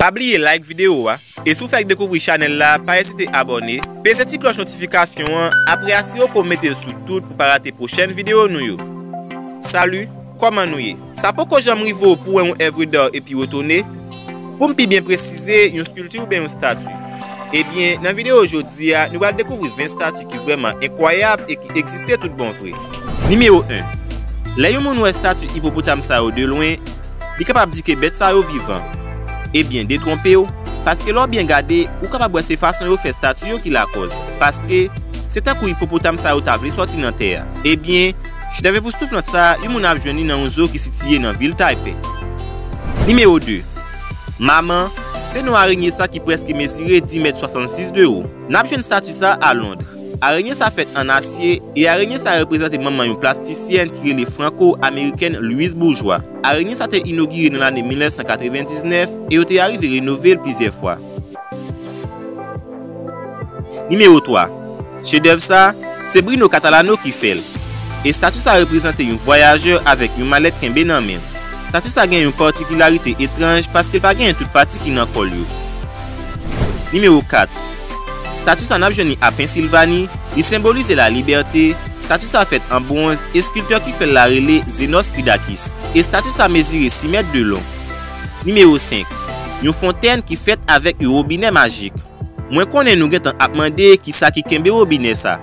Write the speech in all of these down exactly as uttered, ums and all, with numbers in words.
Pa bliye like videyo a, e si w fèk dekouvri chanèl la, pa ezite abòne, peze ti klòch notifikasyon an, apre asire w ke w mete l sou tout pou pa rate pwochèn videyo nou yo. Salut, kòman nou ye? Sa poko janm rive w pou w wè yon èv dar epi w etone? Pou m pi byen presize, yon skilti oubyen yon stati. Ebyen, nan videyo jodi a, nou pral dekouvri ven stati ki vrèman enkwayab e ki egziste tout bon vre. Nimewo en. Lè yon moun wè stati ipopotam sa yo de lwen, li kapab di ke bèt sa yo vivan. Ebyen, detwonpe w, paske lè w byen gade, ou kapab wè se fason yo fè stati yo ki lakòz. Paske, se tankou ipopotam sa yo ta vle sòti nan tè a. Ebyen, chedèv epoustouflan sa, yon moun ap jwenn li nan yon zoo ki sitiye nan vil Taypè. Nimewo de. Maman, se non arenye sa ki prèske mezire dis mèt swasannsis de wo. N ap jwenn stati sa a Lond. Arenye sa fèt an asye, e arenye sa reprezante manman yon plastisyèn ki rele Franco-Amerikèn Louise Bourgeois. Arenye sa te inogire nan lane mil nèf san katrevendiznèf e yo te arive renove l plizyè fwa. Nimewo twa. Chedèv sa, se Bruno Catalano ki fè l. E stati sa reprezante yon vwayajè avèk yon malèt kenbe nan men l. Stati sa gen yon patikilarite etranj paske l pa genyen tout pati ki nan kò l yo. Nimewo kat. Stati sa n ap jwenn li a Pensilvani, li senbolize lalibète. Stati sa fèt an bwonz e skiltè ki fè l la rele Zenos Fridakis. E stati sa mezire sis mèt de lon. Nimewo senk. Yon fontèn ki fèt avèk yon wobinè majik. Mwen konnen nou gentan ap mande kisa ki kenbe wobinè sa.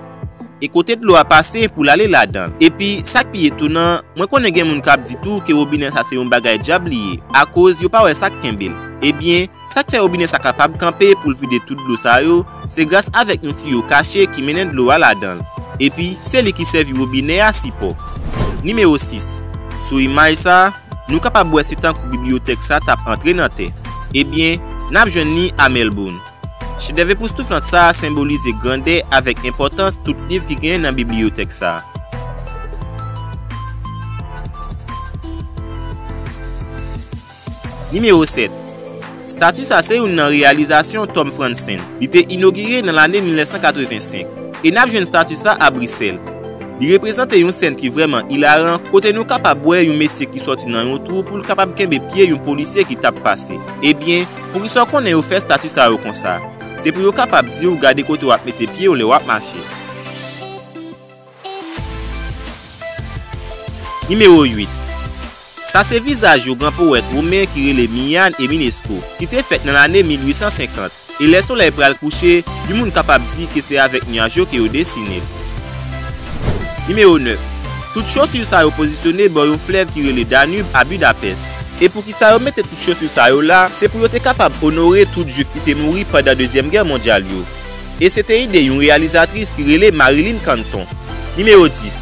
E kote dlo a pase pou l ale ladan l. Epi, sa k pi etonan, mwen konnen gen moun k ap di tou ke wobinè sa se yon bagay dyab li ye, akoz yo pa wè sa k kenbe l. Ebyen, sa k fè wobinè sa kapab kanpe pou l vide tout dlo sa yo, se gras avèk yon tiyo kache ki mennen dlo a ladan l. Epi, se li ki sèvi wobinè a sipò. Nimewo sis. Sou imaj sa, nou kapab wè se tankou bibliyotèk sa t ap antre nan tè. Ebyen, n ap jwenn li a Melbourne. Chedèv epoustouflan sa a senbolize grandè avèk enpòtans tout liv ki genyen nan bibliyotèk sa a. Nimewo sèt. Stati sa se youn nan reyalizasyon Tom Frantzen. Li te inogire nan lane mil nèf san katrevensenk. E n ap jwenn stati sa a Brisèl. Li reprezante yon sèn ki vrèman ilaran, kote nou kapab wè yon mesye ki sòti nan yon twou pou l kapab kenbe pye yon polisye ki t ap pase. Ebyen, poukisa w konnen yo fè stati sa yo konsa? Se pou yo kapab di w gade kote w ap mete pye w lè w ap mache. Nimewo uit. Sa se vizaj yon gran powèt women ki rele Mian Eminesco, ki te fèt nan lane mil uit san senkant. E lè solèy pral kouche, yon moun kapab di ke se avèk nyaj yo ke yo desine l. Nimewo nèf. Tout chosi sa yo pozisyone bò yon flèv ki rele Danube a Budapest. E poukisa yo mete tout chosi sa yo la? Se pou yo te kapab onore tout Jwif ki te mouri pandan Dezyèm Gè mondyal yo. E se te ide yon reyalizatris ki rele Marilyn Canton. Nimewo dis.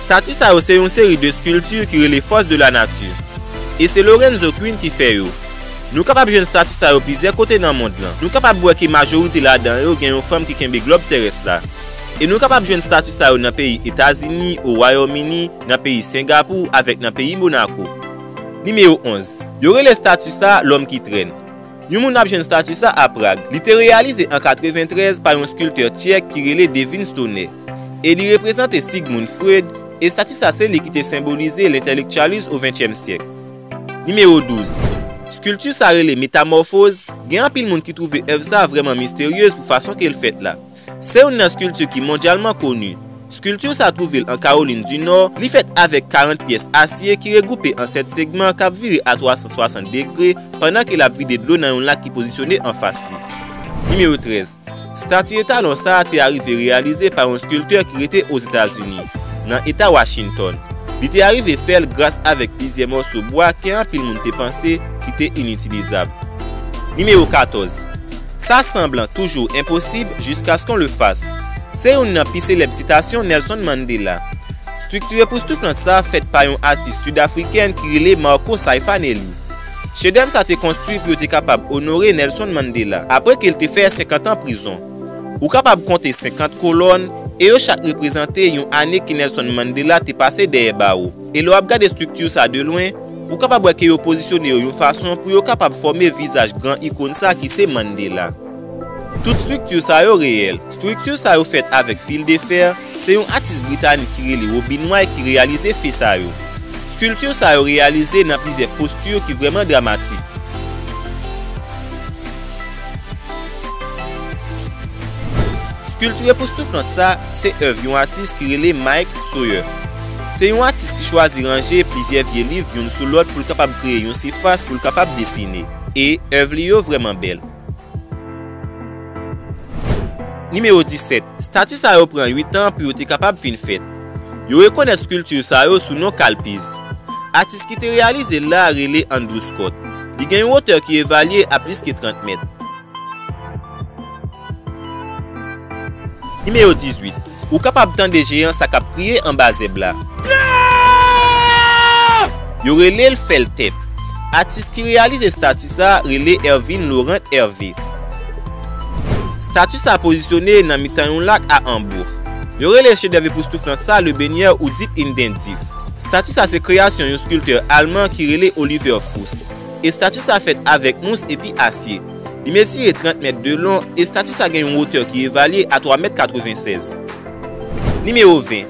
Stati sa yo se yon seri de skilti ki rele Force de la Nature. E se Lorenzo Quinn ki fè yo. Nou kapab jwenn stati sa yo plizyè kote nan mond lan. Nou kapab wè ke majorite ladan yo gen yon fanm ki kenbe glòb terès la. E nou kapab jwenn stati sa yo nan peyi Etazini, o Wayòm Ini, nan peyi Sengapou avèk nan peyi Monako. Nimewo onz. Yo rele stati sa lòm ki trèn. Yon moun ap jwenn stati sa a Prag. Li te reyalize an katreventrèz pa yon skiltè tchèk ki rele Devin Stoner. E li reprezante Sigmund Freud, e stati sa se li ki te senbolize lentelektyalism o ventyèm syèk. Nimewo douz. Skilti sa rele Metamorphose, gen anpil moun ki twouve èv sa vrèman misteryez pou fason ke l fèt la. Se youn nan skilti ki mondyalman koni. Skilti sa twouve l an Kawolin di Nò, li fèt avèk karant pyès asye ki regwoupe an sèt segman k ap vire a twa san swasant degre pandan ke l ap vide dlo nan yon lak ki pozisyone anfas li. Nimewo trèz. Stati etalon sa a te arive reyalize pa yon skiltè ki rete Ozetazini, nan eta Washington. Li te arive fè l gras avèk plizyè mòso bwa ke anpil moun te panse ki te initilizab. Nimewo katòz. Ça semble toujours impossible jusqu'à ce qu'on le fasse. Se youn nan pi selèb sitasyon Nelson Mandela. Estrikti epoustouflan sa a fèt pa yon atis sidafrikèn ki rele Marco Saifanelli. Chedèv sa te konstwi pou yo te kapab onore Nelson Mandela, apre ke l te fè senkant an prizon. Ou kapab konte senkant kolòn, e yo chak reprezante yon ane ke Nelson Mandela te pase dèyè bawo. E lè w ap gade estrikti sa de lwen, ou kapab wè ke yo pozisyone yo yon fason pou yo kapab fòme vizaj gran ikòn sa ki se Mandela. Tout estrikti sa yo reyèl. Estrikti sa yo fèt avèk fil de fè, se yon atis britanik ki rele Robin Whyte ki reyalize fe sa yo. Eskilti sa yo reyalize nan plizyè posti ki vrèman dramatik. Skilti epoustouflant sa se èv yon atis ki rele Mike Sawyer. Se yon atis ki chwazi ranje plizyè vye liv youn sou lòt pou l kapab kreye yon sifas pou l kapab desine. E èv li yo vrèman bèl. Nimewo disèt. Estati sa yo pran uit an pou yo te kapab fin fèt. Yo rekonèt skilti sa yo sou non Carl Pease. Atis ki te reyalize l la rele Andrew Scott. Li gen yon wotè ki evalye a plis ke trant mèt. Nimewo dizuit. Ou kapab tande jeyan sa k ap kriye anba zèb la. Yo rele l Feltep. Atis ki reyalize estati sa rele Ervin Laurent Hervé. Estati sa pozisyone nan mitan yon lak a anbo. Yo rele chedèv epoustouflant sa Le Baigneur ou Deep in the Deep. Estati sa se kreyasyon yon skiltè alman ki rele Oliver Fuss. Estati sa fèt avèk mous epi asye. Li mezire trant mèt de lon, estati sa gen yon wotè ki evalye a twa mèt katreven sèz. Nimewo ven.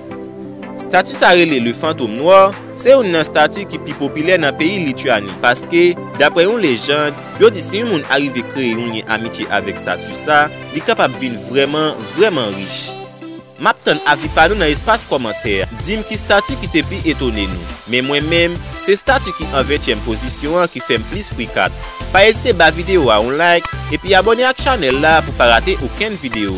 Estati sa rele Le Fantôme Noir, se youn nan estati ki pi popilè nan peyi Lityani, paske, daprè yon lejann, yo di si yon moun arive kreye yon lyen amitye avèk estati sa, li kapab vin vrèman, vrèman rich. M ap tann avi pa nou nan espas kòmantè a. Di m ki estati ki te pi etone nou. Men mwen menm, se estati ki an ventyèm pozisyon an ki fè m plis frikat. Pa ezite ba videyo a yon like, epi abòne ak chanèl la pou pa rate okenn videyo.